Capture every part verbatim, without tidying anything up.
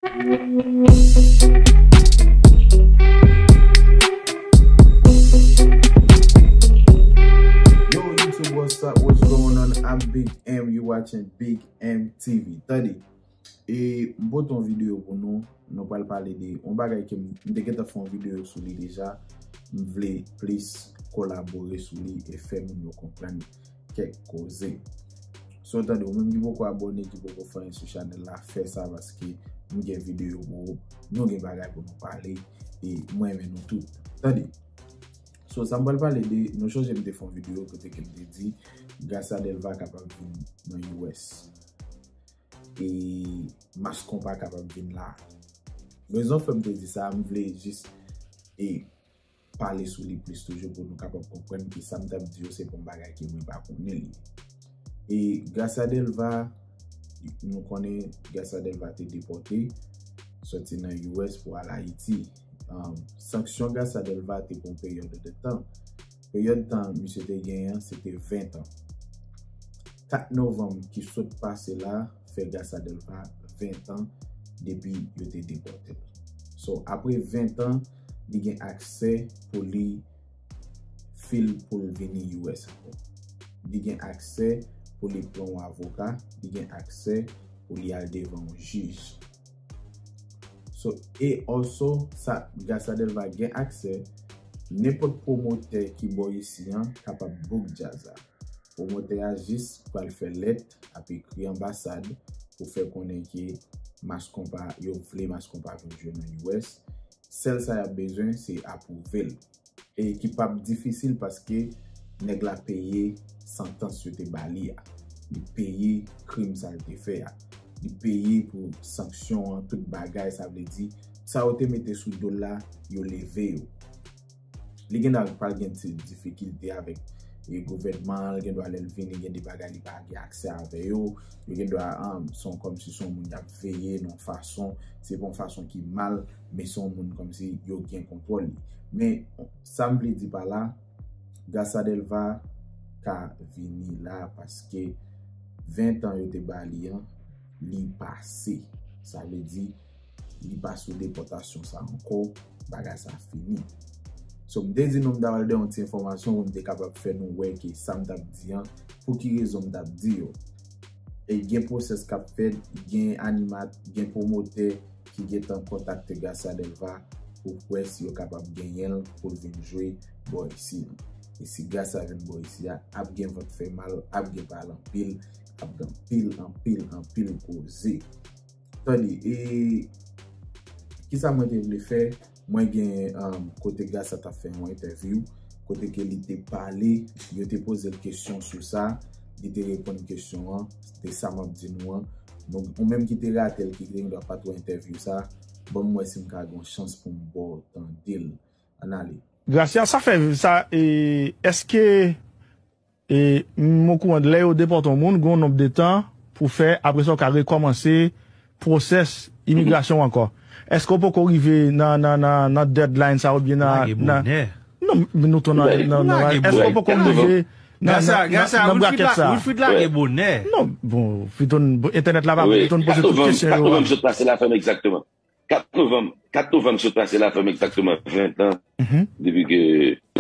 Yo, YouTube, what's up? What's going on? I'm Big M. You watching Big M T V. Tande, e m pote yon videyo pou nou. Nou pral pale de yon bagay ke m m te gentan fè yon videyo sou li deja. M vle plis kolabore sou li e fè moun yo konprann kèk koze. So, tande, ou menm ki poko abòne, ki poko fè anyen sou chanèl la, fè sa paske m gen videyo pou ou, nou gen bagay pou nou pale, e mwen renmen nou tout. Tande. So, sa m pral pale de, nou chonje m te fè yon videyo kote ke m te di Gracia Delva kapab vin nan U S. E Mass Konpa kapab vin la. Rezon fè m te di sa, m vle jis e pale sou li plis toujou pou nou kapab konprann ke sa m t ap di yo se pa yon bagay ke mwen pa konnen li. E Gracia Delva, nou konnen Gracia Delva te depòte soti nan U S pou al Ayiti. Um, sanksyon Gracia Delva te pou yon peryòd de tan. Peryòd tan misye te genyen an, se te ven tan. Kat novanm ki sot pase la fè Gracia Delva ven tan depi yo te depòte l. So, apre ven tan, li gen aksè pou li fil pou l vini U S ankò. Li gen aksè pou li pran yon avoka, li gen aksè pou li al devan yon jij. So, e also, sa, Gracia Delva gen aksè, nenpòt pwomotè ki bò isi an kapab book djaz la. Pwomotè a jis pral fè lèt, ap ekri anbasad pou fè konnen ke Mass Konpa, yo vle Mass Konpa vin jwe nan U S. Sèl sa y ap bezwen, se apwouve l. E ki p ap difisil paske nèg la peye santans yo te ba li a. Li peye krim sa l te fè a. Li peye pou sanksyon an, tout bagay, sa vle di, sa yo te mete sou do l la, yo leve yo. Li gen dwa pral gen ti difikilte avèk, e, gouvènman an, li gen dwa lè l vini, gen de bagay li pa gen aksè avè yo. Yo gen dwa, um, se yon, kòmsi se yon moun y ap veye nan yon fason, se pa yon fason ki mal, men se yon moun kòmsi yo gen kontwòl li. Men sa m vle di pa la, Gracia Delva ka vini la paske ven tan yo te ba li an, li pase. Sa vle di, li pa sou depòtasyon sa ankò, bagay sa fini. So, m te di nou m ta pral de yon ti enfòmasyon pou m te kapab fè nou wè ke sa m t ap di an, pou ki rezon m t ap di yo. E gen pwosès k ap fèt, gen animat, gen pwomotè ki gentan kontakte Gracia Delva pou wè si yo kapab genyen l pou l vin jwe bò isi an. E si Gracia vin bò isi a, ap gen vant fè mal, ap gen pale anpil, ap gen anpil, anpil, anpil koze. Tande, e kisa mwen te vle fè? Mwen gen, um, kote Gracia t ap fè yon entèvyou, kote ke li te pale, yo te poze l kesyon sou sa, li te reponn kesyon an, se sa m ap di nou an. Donk, ou menm ki te rate l, ki te gen dwa pa t wè entèvyou sa, ban m wè si m ka gen yon chans pou m ba w tande l. Ann ale. Gracia, sa fè sa, e, èske E m okouran de lè yo depòte yon moun, gen yon nonb de tan pou fè, apre sa, ou ka rekòmanse pwosès imigrasyon w ankò. Èske w poko rive nan, nan, nan, nan deadline sa oubyen nan, nan, non, men nou tou nan, nan, nan, èske w poko rive nan, nan, nan, nan brakèt sa? Wilfrid lage bonè. Non, bon, Friton, entènèt la pa bon, Friton poze tout kesyon yo. Kat novanm sot pase la fè m egzakteman. Kat novanm, kat novanm sot pase la fè m egzakteman ven tan depi ke,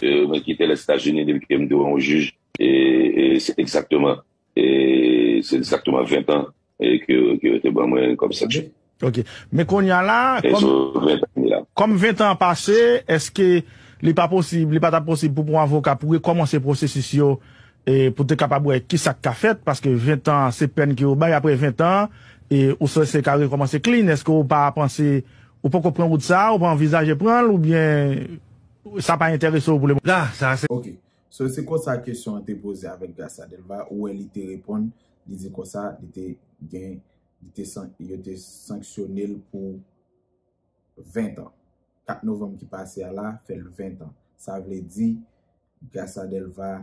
e, mwen kite Lèzetazini, depi ke m te wè yon jij. E, e se egzakteman, e se egzakteman ven tan, e ke, ke yo te ban mwen kòm sanksyon. Ok. Men kounye a la, kòm ven tan an pase, èske li pa posib, li pa t ap posib pou pran avoka pou rekòmanse pwosesis yo, e pou te kapab wè kisa k ka fèt, paske ven tan se pèn ke yo bay, apre ven tan, e ou sanse ka rekòmanse clean, èske ou pa panse, ou poko pran wout sa, ou pa anvizaje pran l, oubyen sa pa enterese w pou le moman? La, sa se. Ok. So, se konsa kesyon an te poze avèk Gracia Delva, ou wè li te reponn, li di konsa, li te gen, li te san-, yo te sanksyone l pou ven tan. Kat novanm ki pase a la, fè l ven tan. Sa vle di, Gracia Delva,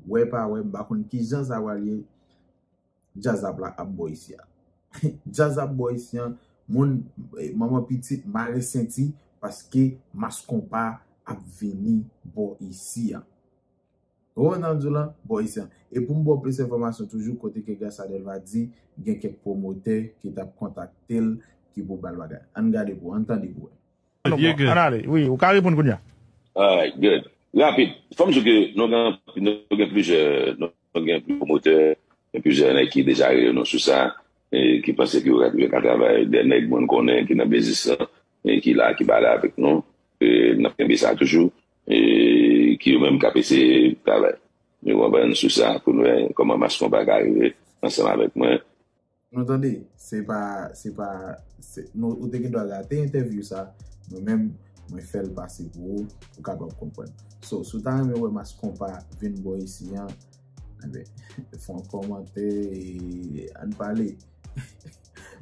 wè pa wè, m pa konn kijan sa pral ye, djaz ap la, ap bò isi a. Djaz ap bò isi a, moun, e, manman pitit, mare senti, paske Mass Konpa ap vini bò isi a. Ou konprann sa m di w lan? Bò isi an. E pou m ba w plis enfòmasyon toujou, kote ke Gracia Delva di, gen kèk pwomotè ki t ap kontakte l ki pou ba l bagay. Ann gade pou, ann tande pou wè. You're good. Ann ale, wi, ou ka reponn kounye a. Alright, good. Rapid. Fò m di w ke nou gen, nou gen plizyè, nou gen plizyè pwomotè, gen plizyè nèg ki deja rele nou sou sa, e ki panse ke yo ka, yo ka travay, de nèg moun konnen ki nan biznis lan, e ki la, ki pale avèk nou. E n ap kenbe sa toujou, e ki yo menm k ap eseye travay. Nou konprann sou sa, pou nou wè kòman Mass Konpa ka rive ansanm avèk mwen. Nou tande, se pa, se pa, se, nou, ou te gen dwa rate entèvyou sa, mwen menm, mwen fè l pase pou ou, ou kapab konprann. So, si w ta renmen wè Mass Konpa vin bò isi an, enben, fè yon kòmantè e ann pale.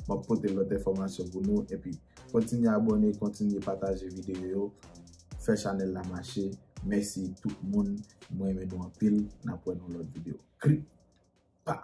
M ap pote lòt enfòmasyon pou nou, epi kontinye abòne, kontinye pataje videyo yo, fè chanèl la mache. Mèsi tout moun, mwen renmen nou anpil, n ap wè nan lòt videyo. Krik! Pa!